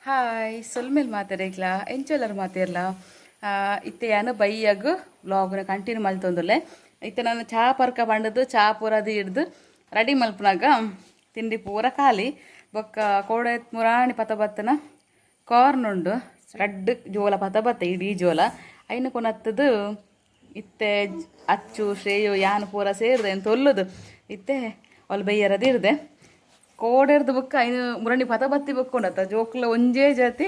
Hi, ಸೊಲ್ಮೆಲ್ ಮಾತೆರೆಗ್ಲ, ಎಂಚೊಲ್ಲರ್ ಮಾತೆರ್ಲ? ಇತ್ತೆ ಯಾನ್ ಬಯ್ಯಗ್ ವ್ಲಾಗ್ನ ಕಂಟಿನ್ಯೂ ಮಲ್ತೊಂದುಲ್ಲೆ. ಇತ್ತೆ ನಾನು ಚಾ ಪರ್ಕ ಪಂಡದು ಚಾ ಪೂರ ಹಿಡ್ದು ರೆಡಿ ಮಲ್ಪುನಾಗ ತಿಂಡಿ ಪೂರ ಖಾಲಿ. ಬೊಕ್ಕ ಕೋಡೆ ಮುರಾಣಿ ಪತ ಬತ್ತನ ಕಾರ್ನ್ ಉಂಡು, ರಡ್ಡ್ ಜೋಲ ಪತ ಬತ್ತ, ಇಡೀ ಜೋಲ. ಐನ ಕೊನತ್ತದು ಇತ್ತೆ ಅಚ್ಚು, ಶ್ರೇಯು, ಯಾನ್ ಪೂರ ಸೇರಿದೆ ತೊಲ್ಲುದು ಇತ್ತೆ ಅವ್ಲು ಬೈಯರದು ಇರ್ದೆ. ಕೋಡೆರ್ದು ಬೊಕ್ಕ ಐನು ಮುರಣಿ ಪತ ಬತ್ತಿ ಬೊಕ್ಕೊಂಡತ್ತ ಜೋಕ್ಲ ಒಂಜೇ ಜಾತಿ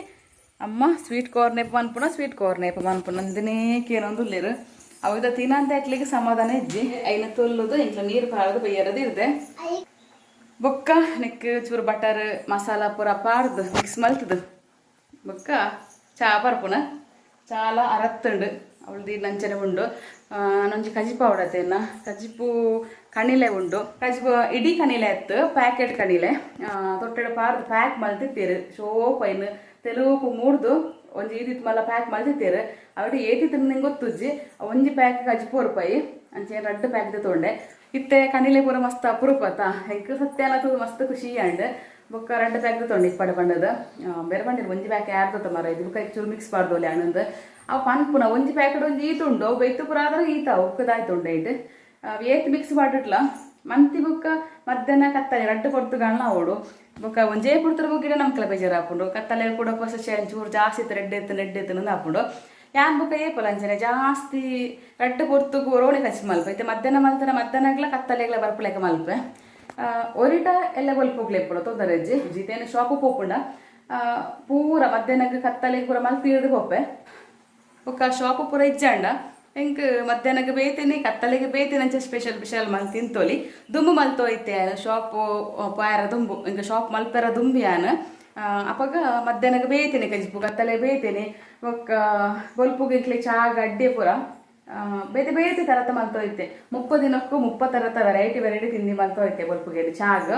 ಅಮ್ಮ ಸ್ವೀಟ್ ಕಾರ್ನ್ ಏಪ ಮನ್ಪುನ, ಸ್ವೀಟ್ ಕಾರ್ನ್ ಏಪ ಮನ್ಪುನ ಅಂದನೇ ಕೇನೊಂದುಲ್ಲೆರ್. ಅವಿದ ತಿನಂತ ಅಕ್ಲಿಗೆ ಸಮಾಧಾನ ಇಜ್ಜಿ. ಐನ ತೊಲ್ಲುದು ಇಂಟ್ಲ ನೀರು ಪಾರ್ದು ಬೈಯರದು ಇರ್ದೆ. ಬೊಕ್ಕ ನೆಕ್ ಚೂರು ಬಟರ್ ಮಸಾಲ ಪೂರ ಪಾರ್ದು ಮಿಕ್ಸ್ ಮಲ್ತದು ಬೊಕ್ಕ ಚಾ ಪರ್ಪುನ. ಚಾಲ ಅರತ್ತುಂಡು, ಅವಳು ನಂಚನೆ ಉಂಡು. ನಾನೊಂಜಿ ಕಜಿಪು ಆವಡತ್ತೇನ, ಕಜಿಪು ಕಣಿಲೆ ಉಂಡು. ಕಜಿಪು ಇಡೀ ಕಣಿಲೆ ಎತ್ತು, ಪ್ಯಾಕೆಟ್ ಕಣಿಲೆ. ತೊಟ್ಟೆಡ್ ಪಾರ್ದು ಪ್ಯಾಕ್ ಮಲ್ತಿತ್ತೇರು. ಶೋಪ್ ಐನ್ ತೆಲುಗು ಮೂಡ್ದು ಒಂಜಿ ಈದಿತ್ತು ಮಲ್ಲ ಪ್ಯಾಕ್ ಮಲ್ತಿತ್ತೇರು. ಅವಿಡು ಏತಿತ್ತು ನಿಂಗೆ ಗೊತ್ತುಜ್ಜಿ. ಒಂಜಿ ಪ್ಯಾಕ್ ಕಜಿಪು ರೂಪಾಯಿ ಅಂಚೆ ರಡ್ಡ್ ಪ್ಯಾಕ್ ತೊಂಡೆ. ಇತ್ತೆ ಕಣಿಲೆ ಪೂರ ಮಸ್ತ್ ಅಪರೂಪ ಅತ್ತ. ಎಂಕ್ ಸತ್ಯ ತೂದು ಮಸ್ತ್ ಖುಷಿ ಆಂಡ್. ಬೊಕ್ಕ ರಡ್ಡ್ ಪ್ಯಾಕ್ ತೊಂಡೆ ಇಪ್ಪಡ ಪಂಡದ. ಬೇರೆ ಪಂಡಿರು, ಒಂಜಿ ಪ್ಯಾಕ್ ಯಾರ್ದ ಮರ ಇದು, ಬೊಕ್ಕ ಚೂರು ಮಿಕ್ಸ್ ಪಾಡ್ದೋಲೆ ಆನಂದ್. ಅವು ಪನ್ಪುನ ಒಂಜಿ ಪ್ಯಾಕೆಟ್ ಒಂಜಿ ಈತ ಉಂಡು, ಅವು ಬೈತು ಪೂರ ಆದ್ರೆ ಈತ ಉಕ್ಕದಾಯ್ತು ಉಂಡು. ಐಟ್ ಏತ್ ಮಿಕ್ಸ್ ಮಾಡಿಟ್ಲ ಮಂತಿ ಬೊಕ್ಕ ಮಧ್ಯಾಹ್ನ ಕತ್ತಲೆ ರಡ್ಡ್ ಪೊರ್ತುಗಳನ್ನ ಅವಡು. ಬೊಕ್ಕ ಒಂಜೇ ಪೊರ್ತುಡು ಮುಗಿಡ ನಮ್ಕಲ ಬೇಜಾರು ಆಪುಂಡು. ಕತ್ತಲೆ ಕೂಡ ಹೊಸ ಚೂರು ಜಾಸ್ತಿ ಇತ್ತು, ರೆಡ್ ಎತ್ತು ನೆಡ್ ಎತ್ತು ಆಪುಂಡು. ಯಾನ್ ಬೊಕ್ಕ ಏಪಲ ಅಂಚನೆ ಜಾಸ್ತಿ ರಡ್ಡ್ ಪೊರ್ತುಗು ಒರೋಣೆ ಕಚ್ ಮಲ್ಪ. ಇತ್ತೆ ಮಧ್ಯಾಹ್ನ ಮಲ್ತನ ಮಧ್ಯಾಹ್ನಗ್ಲ ಕತ್ತಲೆಗ್ಲ ಬರ್ಪುಲೆಕ ಮಲ್ಪೆ. ಒರಿಟ ಎಲ್ಲ ಬೊಲ್ಪುಗ್ಲೆ ಇಪ್ಪುಡು, ತೊಂದರೆ ಇಜ್ಜಿ. ಜಿತೇನ ಶಾಪ್ ಪೋಪುಂಡ ಪೂರ ಮಧ್ಯಾಹ್ನಗ್ ಕತ್ತಲೆಗ್ ಪೂರ ಮಲ್ತ್ ಇರ್ದು ಪೋಪೆ. ಬೊಕ್ಕ ಶಾಪ್ ಪೂರ ಇಜ್ಜಾಂಡ ಎಂಕ್ ಮಧ್ಯಾಹ್ನಗ್ ಬೇತೇನೆ, ಕತ್ತಲೆಗ್ ಬೇತೇನೆ, ಅಂಚ ಸ್ಪೆಷಲ್ ಸ್ಪೆಷಲ್ ಮಲ್ತ್ ತಿಂತೊಲಿ. ದುಂಬು ಮಲ್ತೋ ಇತ್ತೆ ಶಾಪ್ ಪೋಯರ ದುಂಬು, ಎಂಕ್ ಶಾಪ್ ಮಲ್ಪೆರ ದುಂಬು ಯಾನ್ ಅಪಗ ಮಧ್ಯಾಹ್ನಗ್ ಬೇತೇನೆ ಕಜಿಪು, ಕತ್ತಲೆ ಬೇತೇನೆ. ಬೊಕ್ಕ ಬೊಲ್ಪುಗು ಎಂಕ್ಲೆ ಚಾ ಅಡ್ಡೆ ಪೂರ ಬೇತೆ ಬೇತೆ ತರತ ಮಲ್ತೋ ಇತ್ತೆ. 30 ದಿನಕ್ಕೂ 30 ತರತ ವೆರೈಟಿ ವೆರೈಟಿ ತಿಂಡಿ ಮಲ್ತೋ ಇತ್ತೆ ಬೊಲ್ಪುಗೆ ಚಾಗ್.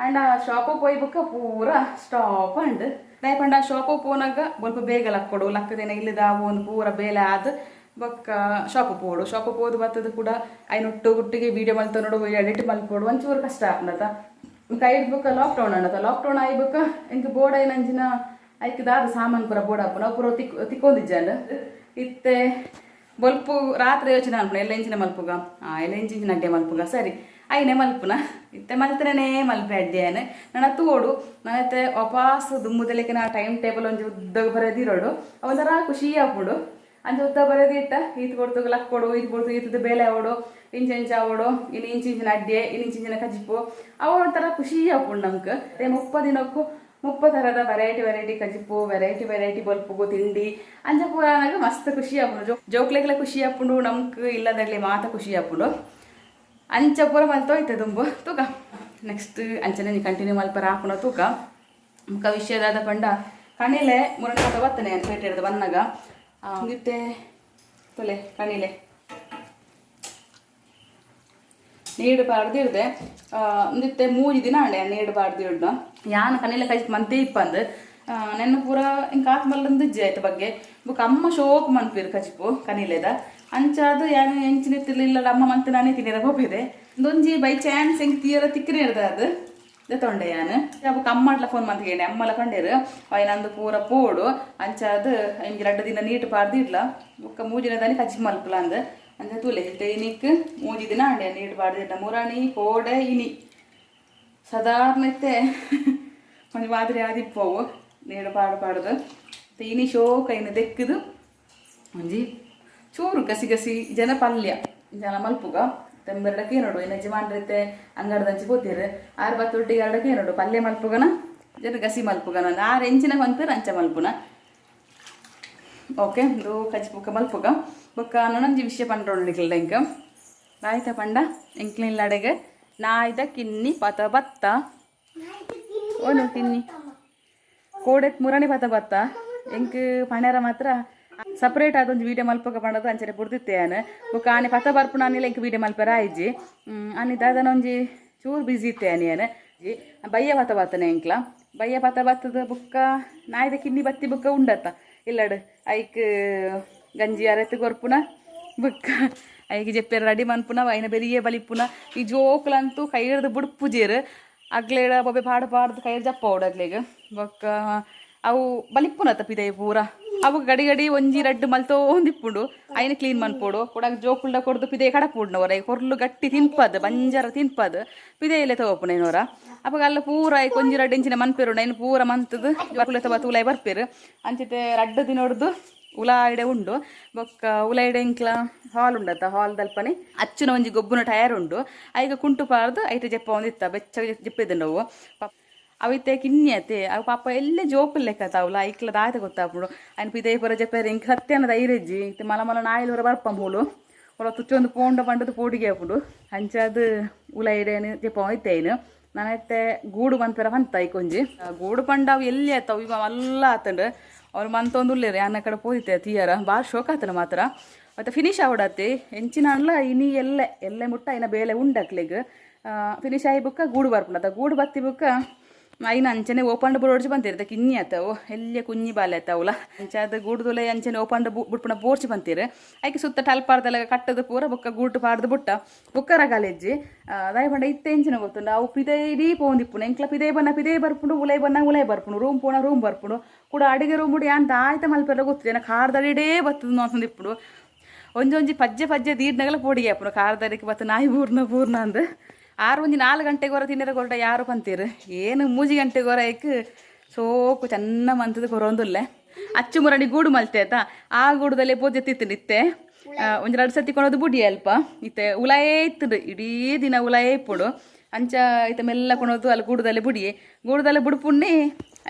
ಅಂಡ್ ಆ ಶಾಪ್ ಪೋಯಿ ಬೊಕ್ಕ ಪೂರ ಸ್ಟಾಪ್ ಅಂಡ್. ದಾಯೆ ಪಂಡ ಶಾಪ್ ಪೋನಾಗ ಬೊಲ್ಪ ಬೇಗ ಲಕ್ಕೊಡು, ಲಕ್ಕದಿನ ಇಲ್ಲದ ಒಂದು ಪೂರ ಬೇಲೆ ಆದ್ ಬೊಕ್ಕ ಶಾಪ್ ಪೋಡು. ಶಾಪ್ ಪೋದು ಬತ್ತದ ಕೂಡ ಐನೊಟ್ಟು ಗುಟ್ಟಿಗೆ ವೀಡಿಯೋ ಮಲ್ತ ನೋಡು, ಎಡಿಟ್ ಮಲ್ಪೋಡು, ಒಂಚೂರು ಕಷ್ಟ ಆಪುಂಡತ. ಕೈಡ್ ಬೊಕ್ಕ ಲಾಕ್ಡೌನ್ ಅಂಡತ. ಲಾಕ್ಡೌನ್ ಆಯಿ ಬೊಕ್ಕ ಎಂಕ್ ಬೋರ್ಡ್ ಐನಂಚಿನ ಐಕ್ ದಾದ ಸಾಮಾನ್ ಪೂರ ಬೋರ್ಡ್ ಆಪುನ ಪೂರ ತಿಕ್ಕೊಂದಿಜ್ಜಂಡ್. ಇತ್ತೆ ಬೊಲ್ಪು ರಾತ್ರಿ ಯೋಚನೆ ಅನ್ಪುನ, ಎಲ್ಲ ಎಂಚಿನ ಮಲ್ಪುಗ, ಎಲ್ಲ ಎಂಚಿನ ಅಡ್ಡೆ ಮಲ್ಪುಗ, ಸರಿ ಐನೆ ಮಲ್ಪುನ. ಇತ್ತೆ ಮಲ್ತನೇ ಮಲ್ಪೆ ಅಡ್ಡೆಯಾನ ನನ್ನ ತೋಡು. ನಾನೈತೆ ವಾಪಾಸ್ ದುಂಬುದಲಿಕ್ಕೆ ನಾ ಟೈಮ್ ಟೇಬಲ್ ಒಂಜಿ ಉದ್ದಾಗ ಬರೆದಿರೋಡು, ಒಂಥರ ಖುಷಿ ಆಪುಂಡು. ಅಂಚ ಉದ್ದ ಬರೆದಿಟ್ಟ ಈತ್ ಕೊಡ್ತು ಲಕ್ಕೊಡು, ಈತ್ ಕೊಡ್ತು ಈತದ ಬೇಲೆ ಆವಡು, ಇಂಚ ಇಂಚ ಆವಡು, ಇನ್ನು ಇಂಚ ಇಂಚಿನ ಅಡ್ಡೆ, ಇನ್ನು ಇಂಚ ಇಂಚಿನ ಕಜಿಪು ಅವು ಒಂಥರ ಖುಷಿ ಆಪುಂಡು ನಮ್ಗೆ. 30 ದಿನಕ್ಕೂ 30 ಥರದ ವೆರೈಟಿ ವೆರೈಟಿ ಕಜಿಪು, ವೆರೈಟಿ ವೆರೈಟಿ ಬೊಲ್ಪುಗು ತಿಂಡಿ ಅಂಚ ಪೂರ ಮಸ್ತ್ ಖುಷಿ ಆಪುಂಡು. ಜೋಕ್ಲೆಗ್ಲ ಖುಷಿ ಆಪುಂಡು, ನಮ್ಕ್ ಇಲ್ಲದಾಗ್ಲಿ ಮಾತ ಖುಷಿ ಆಪುಂಡು. ಅಂಚ ಪೂರ ಮಲ್ತೋಯ್ತೆ ದುಂಬು. ತೂಕ, ನೆಕ್ಸ್ಟ್ ಅಂಚನೆ ಕಂಟಿನ್ಯೂ ಮಲ್ಪರ ಆಪುನ ತೂಕ. ಮುಖ ವಿಷಯದಾದ ಪಂಡ ಕಣಿಲೆ ಮುರಣ ಬತ್ತನೆ ಪೇಟೆ ಹಿಡ್ದು ಬನ್ನಗ ಇತ್ತೆ ತೊಲೆ ಕಣಿಲೆ ನೀಡು ಪಾಡ್ದಿಡ್ದೆ. ಒಂದಿತ್ತೆ 3 ದಿನ ಅಂಡೆ ನೀಡು ಪಾಡ್ದಿಡ್ದು. ಯಾನ್ ಕಣಿಲೆ ಕೈ ಮಂತೆ ಇಪ್ಪಂದು ನೆನ್ನ ಪೂರ ಇಂಕ ಆತ್ಮಲ್ಲಂದು ಇಜ್ಜಿ ಆಯ್ತ ಬಗ್ಗೆ. ಬೊಕ್ಕ ಅಮ್ಮ ಶೋಕ್ ಮನ್ಪಿರು ಕಜಿಪು ಕನಿಲೆದ. ಅಂಚಾದ್ ಯಾನ್ ಎಂಚಿನ ಇತ್ತಿರ್ಲಿಲ್ಲ, ಅಮ್ಮ ಮಂತ್ ನಾನೇ ತಿನ್ನಿರ ಪೋಪಿದೆ. ಒಂದೊಂಜಿ ಬೈ ಚಾನ್ಸ್ ಎಂಕ್ ತೀರ ತಿಕ್ಕನೆ ಇರ್ದ ಅದು ತೊಂಡೆ ಯಾನ್. ಬೊಕ್ಕ ಅಮ್ಮಡ್ಲ ಫೋನ್ ಮಂತ್ಕೇಂಡೆ, ಅಮ್ಮಲ ಪಂಡೇರು ನಂದು ಪೂರ ಪೋಡು. ಅಂಚಾದ್ ಇಂಗೆ 2 ದಿನ ನೀಟ್ ಪಾಡ್ದಿಡ್ಲ, ಬೊಕ್ಕ 3 ದಿನದಾನಿ ಕಜ್ಜಿ ಮಲ್ಪುಲ ಅಂದ್. ಅಂಚ ತೂಲೆ, ಇನಿಕ್ 3 ದಿನ ಅಂಡೆ ನೀಟ್ ಪಾಡ್ದಿಡ್ಲ. ಮುರಾಣಿ, ಕೋಡೆ, ಇನಿ ಸಾಧಾರಣ ಇತ್ತೆ ಒಂಜಿ ಮಾದರಿ ಆದಿಪ್ಪೋವು ನೀರು ಪಾಡು ಪಾಡ್ದು. ಇನಿ ಶೋಕ ಐನ್ ದೆಕ್ಕದು ಒಂಜಿ ಚೂರು ಗಸಿ ಗಸಿ ಜನ ಪಲ್ಯ ಜನ ಮಲ್ಪುಗ. ತೆಂಬೆರಡಕ್ಕೆ ನೋಡು, ಇನ್ನು ಯಜಮಾನ್ರೈತೆ ಅಂಗಡ್ದಂಚಿ ಪೋತೀರು ಆರು ಬತ್ತೊಟ್ಟಿಗೆ ಎರಡಕ್ಕೆ ನೋಡು, ಪಲ್ಯ ಮಲ್ಪುಗನ ಜನ ಗಸಿ ಮಲ್ಪುಗನ ಆರು ಎಂಚಿನ ಪನ್ಪೇರು ಅಂಚ ಮಲ್ಪುನ. ಓಕೆ, ಇದು ಕಜ್ಜಿ ಮಲ್ಪುಗ. ಬೊಕ್ಕ ನನೊಂಜಿ ವಿಷಯ ಪಂಡ್ರೋಣಿಕ್ಲ ಎಂಕ್ ಆಯ್ತ ಪಂಡ ಎಂಕ್ಲಿಲ್ಲಡೆಗೆ ನಾಯ್ದ ಕಿನ್ನಿ ಪತ ಬತ್ತ ಓನು ಕಿನ್ನಿ ಕೋಡೆತ್ ಮುರಣಿ ಪತ ಬತ್ತ. ಎಂಕ್ ಪಣೆರ ಮಾತ್ರ ಸಪ್ರೇಟ್ ಆದೊಂಜಿ ವೀಡಿಯೋ ಮಲ್ಪಕ ಪಂಡದು ಅಂಚನೆ ಬುಡ್ದಿತ್ತೆ ಯಾನ್. ಬೊಕ್ಕ ಆನೆ ಪತ ಬರ್ಪುನ ಆನಿಲ ಎಂಕ್ ವೀಡಿಯೋ ಮಲ್ಪೆರ ಆಯ್ಜಿ. ಆನಿ ದಾದನ ಒಂಜಿ ಚೂರು ಬಿಸಿ ಇತ್ತೆ ಆನಿ. ಯಾನ್ ಬಯ್ಯ ಪತ ಬತ್ತನೆ, ಎಂಕ್ಲ ಬಯ್ಯ ಪತ ಬತ್ತದ. ಬುಕ್ಕ ನಾಯ್ದ ಕಿನ್ನಿ ಬತ್ತಿ ಬುಕ್ಕ ಉಂಡತ್ತ ಇಲ್ಲಡು ಐಕ್ ಗಂಜಿ ಅರೆತ್ ಕೊರ್ಪುನ, ಬುಕ್ಕ ಐಕ್ ಜೆಪ್ಪೆರ್ ರೆಡಿ ಮನ್ಪುನ, ಐನ ಬೆರಿಯೇ ಬಲಿಪುನ. ಈ ಜೋಕ್ಲಂತೂ ಕೈ ಹಿಡ್ದು ಬುಡ್ಪುಜೇರು. ಅಗ್ಲೇಡ ಬೊಬ್ಬೆ ಪಾಡು ಪಾಡ್ದು ಕೈ ಜಪ್ಪ ಅಗ್ಲೆಗ್. ಬೊಕ್ಕ ಅವು ಬಲಿಪ್ಪುನತ ಪಿದೈ ಪೂರ. ಅವು ಗಡಿ ಗಡಿ ಒಂಜಿ ರಡ್ಡ್ ಮಲ್ತೋಂದಿಪ್ಪುಂಡು. ಐನ್ ಕ್ಲೀನ್ ಮನ್ಪೊಡು. ಕುಡಾಗ ಜೋಕುಲ್ಡ ಕೊರ್ದು ಪಿದೈ ಕಡಪುಡ್ನವರ ಕೊರ್ಲು ಗಟ್ಟಿ ತಿನ್ಪದ್ ಬಂಜರ ತಿನ್ಪದ್ ಪಿದೈಲೆ ತಗೋಪುನ ಅಪಗ ಅಲ್ಲ ಪೂರ ಐಕ್ ಒಂಜಿ ರಡ್ಡ್ ಇಂಚಿನ ಮನ್ಪೆರುಂಡು. ಐನ್ ಪೂರ ಮಂತುದು ಜೋಕುಲೆ ತೂಲೈ ಬರ್ಪೆರ್. ಅಂಚಿತೆ ರಡ್ಡ್ ದಿನೊಡ್ದು ಉಲಾಯಿಡೆ ಉಂಡು. ಬೊಕ್ಕ ಉಲಾಯಿಡೆ ಇಂಕ್ಲ ಹಾಲ್ ಉಂಡತ್ತ, ಹಾಲ್ ದಲ್ಪನೆ ಅಚ್ಚುನ ಒಂಜಿ ಗೊಬ್ಬುನ ಟೈರ್ ಉಂಡು. ಐಗ ಕುಂಟು ಪಾರ್ದು ಐಟ್ ಜೆಪ್ಪವೊಂದಿತ್ತ, ಬೆಚ್ಚ ಜೆಪ್ಪೆದುಂಡವು. ಅವು ಇತ್ತೆ ಕಿನ್ನಿ ಅತ್ತೆ, ಅವು ಪಾಪ ಎಲ್ಲೆ ಜೋಕುಲು ಲೆಕ್ಕ ತಾವುಲ ಐಕ್ಲ ದಾದ ಗೊತ್ತಾಪುಂಡು. ಐನ್ ಪಿದೈ ಪೂರ ಜೆಪ್ಪೆರೆ ಇಂಕ್ ಸತ್ಯನ ಧೈರ್ಯ ಇತ್ತೆ ಮಲ ಮಲ ನಾಯಿಲು ಪೂರ ಬರ್ಪ ಮೂಲು ಒಲ ತುಚ್ಚೊಂದು ಪೋಂಡ ಪಂಡದು ಪೋಡಿಗೆ ಆಪುಂಡು. ಅಂಚಾದ್ ಉಲಾಯಿಡೆ ಜೆಪ್ಪವೊಂದಿತ್ತೆ. ಐನ್ ನನ ಇತ್ತೆ ಗೂಡು ಮನ್ಪೆರ ಪಂತ ಐಕೊಂಜಿ ಗೂಡು ಪಂಡ ಅವು ಎಲ್ಲಿ ಆತ, ಅವು ಮಲ್ಲ ಆತಂಡು. ಅವ್ರು ಮಂತೊಂದುಲ್ಲೆರ್, ಯಾನ್ ಕಡೆ ಪೋದಿತ್ತೆ ತೀಯರ ಭಾರಿ ಶೋಕ್ ಆತನ ಮಾತ್ರ. ಮತ್ತೆ ಫಿನಿಶ್ ಆವಡತ್ತೆ ಎಂಚಿನ ಅನ್ಲ ಇನಿ ಎಲ್ಲೆ ಎಲ್ಲೆ ಮುಟ್ಟ ಐನ ಬೇಲೆ ಉಂಡು ಅಕ್ಲೆಗ್. ಫಿನಿಶ್ ಆಯಿ ಬುಕ್ಕ ಗೂಡು ಬರ್ಪುಂಡು ಅತ್ತ. ಗೂಡು ಬತ್ತಿ ಬುಕ್ಕ ಐನ ಅಂಚನೆ ಓಪಂಡ್ ಬುಡೋಡ್ಚಿ ಬಂತೀರ್ ಕಿನ್ನಿ ಆತವು, ಎಲ್ಯ ಕುഞ്ഞಿ ಬಾಲೆ ಆತವುಲ. ಅಂಚಾದ್ ಗೂಡುದುಲೆ ಅಂಚನೆ ಓಪಂಡ್ ಬುಡ್ಪುನ ಬೋರ್ಚಿ ಬಂತೀರ್. ಐಕ್ ಸುತ್ತ ಟಲ್ಪಾರ್ದೆಲ್ಲ ಕಟ್ಟದ ಪೂರ ಬುಕ್ಕ ಗೂಟು ಪಾಡ್ದು ಬುಟ್ಟ ಬುಕ್ಕರ ಕಾಲೇಜಿ ದಾಯ ಪಂಡ ಇತ್ತೆ ಎಂಚಿನ ಗೊತ್ತುಂಡು, ಅವು ಪಿದೈ ಇಡೀ ಪೋಂದಿಪ್ಪುಂಡು. ಎಂಕ್ಲ ಪಿದೈ ಬನ್ನ ಪಿದೈ ಬರ್ಪುಂಡು, ಉಲೈ ಬನ್ನ ಉಲೈ ಬರ್ಪುಂಡು, ರೂಮ್ ಪೋಣ ರೂಮ್ ಬರ್ಪುಂಡು. ಕೂಡ ಅಡಿಗೆ ರೂಮ್ ಯಾನ್ ದಾಯ್ತ ಮಲ್ಪೆರ ಗೊತ್ತಿದೆ ಕಾರ್ದಡಿಡೇ ಬತ್ತದ ಅಂತಂದಿಪ್ಪುಂಡು. ಒಂಜೊಂಜಿ ಪಜ್ಜೆ ಪಜ್ಜೆ ದೀಡ್ನಗಲ ಪೋಡಿಗೆ ಆಪುಂಡು ಕಾರ್ದಡಿಕ್ ಬತ್ತ ನಾಯಿ ಬೂರ್ನ ಬೂರ್ನ ಅಂದ್. ಆರು ಒಂಜಿ 4 ಗಂಟೆಗೆ ಹೊರ ತಿನ್ನರ ಕೊರಟ ಯಾರು ಪಂತೀರು ಏನು 3 ಗಂಟೆಗೆ ಹೊರ ಐಕ್ ಸೋಕು ಚೆನ್ನ ಮಂತದ ಕೊರೊಂದುಲ್ಲೆ. ಅಚ್ಚು ಮುರಣಿ ಗೂಡು ಮಲ್ತೆ ಆಯ್ತಾ, ಆ ಗೂಡುದಲ್ಲೇ ಪೂಜೆ ತಿತ್ತು ಇತ್ತೆ. ಒಂಜಿ ರಡ್ಡ್ ಸತಿ ಕೊನೊದು ಬುಡಿ ಅಲ್ಪ ಇತ್ತೆ ಉಲಾಯೇ ಇತ್ತುಂಡು, ಇಡೀ ದಿನ ಉಲಾಯೇ ಇಪ್ಪುಂಡು. ಅಂಚ ಇತ್ತೆ ಮೆಲ್ಲ ಕೊನೊದು ಅಲ್ಲಿ ಗೂಡುದಲ್ಲೇ ಬುಡಿಯೆ. ಗೂಡುದಲ್ಲೇ ಬುಡ್ಪುಣ್ಣೆ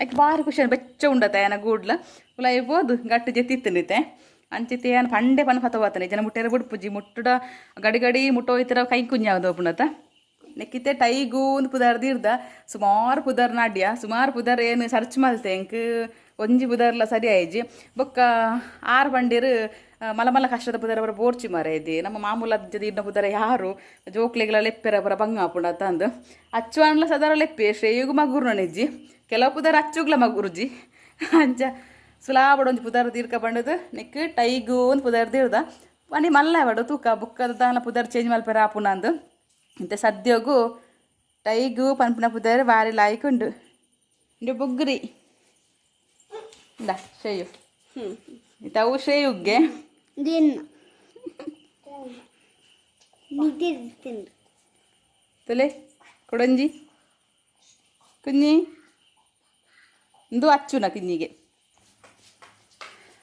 ಐಕ್ ಬಾರಿ ಖುಷಿ ಬೆಚ್ಚ ಉಂಡತ ಏನ ಗೂಡ್ಲ ಉಲಾಯಿ ಪೋದು ಗಟ್ಟಿ ಜೆತ್ತಿತ್ತುಂಡು ಇತ್ತೆ. ಅಂಚಿತ್ತೆ ಯಾನ್ ಪಂಡೆ ಪನ ಪತವಾತನೆ ಜನ ಮುಟ್ಟೆರ ಬುಡ್ಪುಜಿ ಮುಟ್ಟುಡ ಗಡಿ ಗಡಿ ಮುಟ್ಟೋಯ್ತರ ಕೈ ಕುಂಜಾವದು ಒಪ್ಪುಂಡತ. ನೆಕ್ಕಿತ್ತೆ ಟೈಗು ಒಂದು ಪುದರ್ ದೀರ್ದ ಸುಮಾರು ಪುದರ್ ನಾಡ್ಯ ಸುಮಾರು ಪುದರ್ ಏನು ಸರ್ಚ್ ಮಲ್ತೆ ಎಂಕ್ ಒಂಜಿ ಪುದರ್ಲ ಸರಿ ಆಯ್ಜಿ. ಬೊಕ್ಕ ಆರು ಬಂಡೀರು ಮಲ ಮಲ ಕಷ್ಟದ ಪುದರ್ ಅವರ ಬೋರ್ಚಿ ಮಾರ ಇದೆ. ನಮ್ಮ ಮಾಮೂಲ ದೀರ್ನ ಪುದರ ಯಾರು ಜೋಕ್ಲೆಗಳ ಲೆಪ್ಪೆರ ಪುರ ಬಂಗ ಆಪುಂಡ ತಂದು ಅಚ್ಚು ಅನ್ಲ ಸದಾರ ಲೆಪ್ಪೆ ಶ್ರೇಯುಗು ಮಗುರು ನಿಜ್ಜಿ ಕೆಲವು ಪುದರ್ ಅಚ್ಚುಗ್ಲ ಮಗುರುಜಿ. ಅಂಚ ಸುಲಾಬಡ ಒಂಜಿ ಪುದರ್ ದೀರ್ಕ ಬಂಡದು ನೆಕ್ ಟೈಗು ಒಂದು ಪುದರ್ ದೀರ್ದ ಪನಿ ಮಲ್ಲ ಬಡು ತೂಕ ಬುಕ್ಕದ ದಾನ ಪುದರ್ ಚೇಂಜ್ ಮಲ್ಪೆರ ಆಪುಂಡ ಅಂದು. ಇಂತೆ ಸದ್ಯೋಗು ಟೈಗು ಪನ್ಪಿನ ಪುದರ್ ಬಾರಿ ಲಾಯ್ಕ್ ಉಂಡು. ಇಂದು ಬುಗ್ರಿ ಇಂದ ಶ್ರೇಯು ಇತ್ತವು ಶ್ರೇಯುಗ್ಗೆ ತುಲೆ ಕೊಡಂಜಿ ಕುഞ്ഞಿ ಇಂದು ಅಚ್ಚುನ ಕಿഞ്ഞಿಗೆ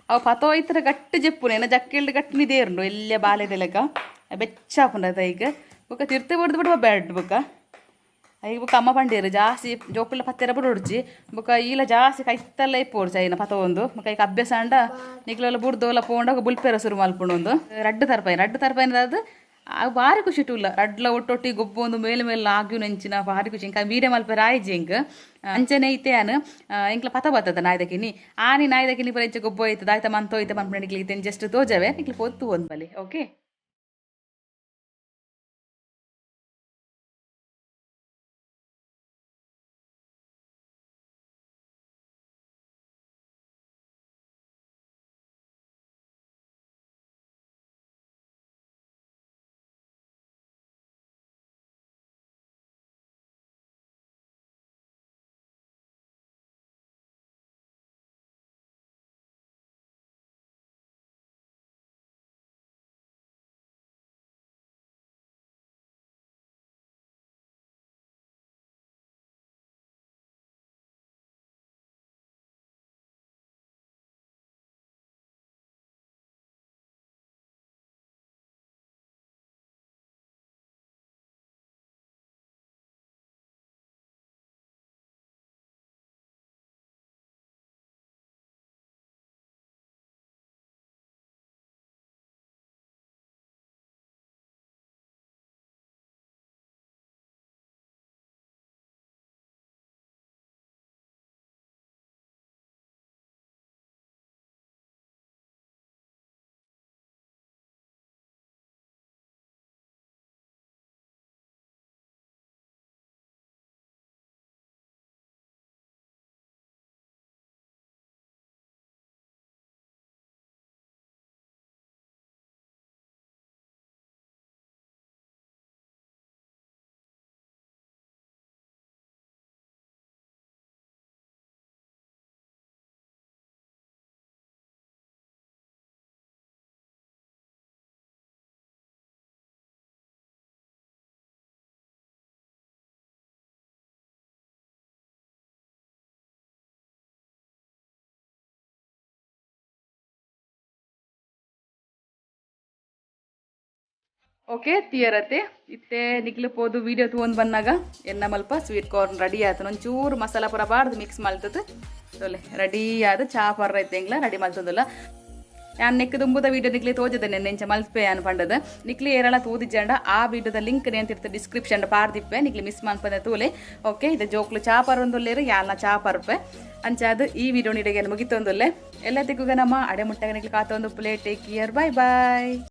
ಅವು ಪತೋಯ್ತರ ಗಟ್ಟಿ ಜೆಪ್ಪುನ ಏನ ಜಕ್ಕೆಲ್ಡ್ ಗಟ್ಟಿ ನಿದೇರುಂಡು ಎಲ್ಲೆ ಬಾಲೆದ ಲೆಕ್ಕ ಬೆಚ್ಚ ಆಪುಂಡು ಈಗ. ಬೊಕ್ಕ ತಿರ್ತೆ ಬಡ್ದು ಬಿಡುವ ಬ್ಯಾಡ್ ಬೊಕ್ಕ ಐಕ್ ಬೊಕ್ಕ ಅಮ್ಮ ಪಂಡೇರು ಜಾಸ್ತಿ ಜೋಕುಲ ಪತ್ತೆರ ಬುಡೊಡ್ಚಿ ಬೊಕ್ಕ ಈಲ ಜಾಸ್ತಿ ಕೈತಲ್ಲ ಇಪ್ಪೊಡ್ಚಿ ಐನ ಪತೊಂದು. ಬೊಕ್ಕ ಐಕ್ ಅಭ್ಯಾಸ ಆಂಡ ನಿಕ್ಲೆಲ್ಲ ಬುಡ್ದೋಲ ಪೋಂಡ ಬುಲ್ಪೆರ ಶುರು ಮಲ್ಪುಂಡು. ಒಂದು ರಡ್ಡ್ ತರ್ಪೈನ ರಡ್ಡ್ ತರ್ಪೈನ ಅದು ಅವು ಭಾರಿ ಖುಷಿ ಟುಲ್ಲ ರಡ್ಲ ಒಟ್ಟೊಟ್ಟಿ ಗೊಬ್ಬೊಂದು ಮೇಲೆ ಮೇಲೆ ಲಾಗ್ಯು ನೆಂಚಿನ ಭಾರಿ ಖುಷಿ. ಇಂಕ ವೀಡಿಯೋ ಮಲ್ಪೆರ ಆಯ್ಜಿ ಎಂಕ್ ಅಂಚನೆ ಇತ್ತೆ ಯಾನ್ ಎಂಕ್ಲ ಪತ ಬತ್ತದ ನಾಯ್ದಕಿನಿ ಆನಿ ನಾಯ್ದಕಿನಿ ಪೂರ ಇಂಚ ಗೊಬ್ಬೊ ಐತದ ಆಯ್ತ ಮಂತೋಯ್ತ ಮನ್ಪುನ ನಿಕ್ಲೆ ಇತ್ತೆ ಜಸ್ಟ್ ತೋಜವೆ ನಿಕ್ಲೆ ಪೊತ್ತು ಒಂದ್ ಬಲಿ ಓಕೆ. ಓಕೆ, ತಿಯರತೆ ಇತ್ತೆ ನಿಕ್ಲು ಪೋದು ವಿಡಿಯೋ ತೂವೊಂದು ಬಂದಾಗ ಎನ್ನ ಮಲ್ಪ ಸ್ವೀಟ್ ಕಾರ್ನ್ ರೆಡಿ ಆಯ್ತು. ಒಂಚೂರು ಮಸಾಲ ಪೂರ ಬಾರ್ದು ಮಿಕ್ಸ್ ಮಲ್ತದ್ದು ತೊಲೆ ರೆಡಿ ಆದ್ ಚಾ ಪರ್ರ ಇತ್ತೆಂಗ್ಲ ರೆಡಿ ಮಲ್ತದಲ್ಲ. ಯಾನ್ ನೆಕ್ ದುಂಬುದ ವಿಡಿಯೋ ನಿಕ್ಲೆ ತೋಜದೆ ನೆಂಚ ಮಲ್ಪೆ ಯಾನ್ ಪಂಡದ. ನಿಕ್ಲೆ ಏರಳ ತೂದಿಜ್ಜಂಡ ಆ ವಿಡಿಯೋದ ಲಿಂಕ್ ನೇಂತಿರ್ತ ಡಿಸ್ಕ್ರಿಪ್ಷನ್ ಪಾರ್ದಿಪ್ಪೆ, ನಿಕ್ಲೆ ಮಿಸ್ ಮನ್ಪದೆ ತೂಲೆ. ಓಕೆ, ಇದು ಜೋಕ್ಲು ಚಾ ಪರೊಂದುಲ್ಲೇರು, ಯಾಲ್ನ ಚಾ ಪರ್ಪೆ. ಅಂಚಾದ್ ಈ ವಿಡಿಯೋ ನಿಡೆಗೆ ಮುಗಿತೊಂದುಲ್ಲೆ. ಎಲ್ಲ ತಿಕ್ಕುಗ ನಮ್ಮ ಅಡೆ ಮುಟ್ಟಗ ನಿಕ್ಲೆ ಕಾತೊಂದು plate. Take care, bye bye.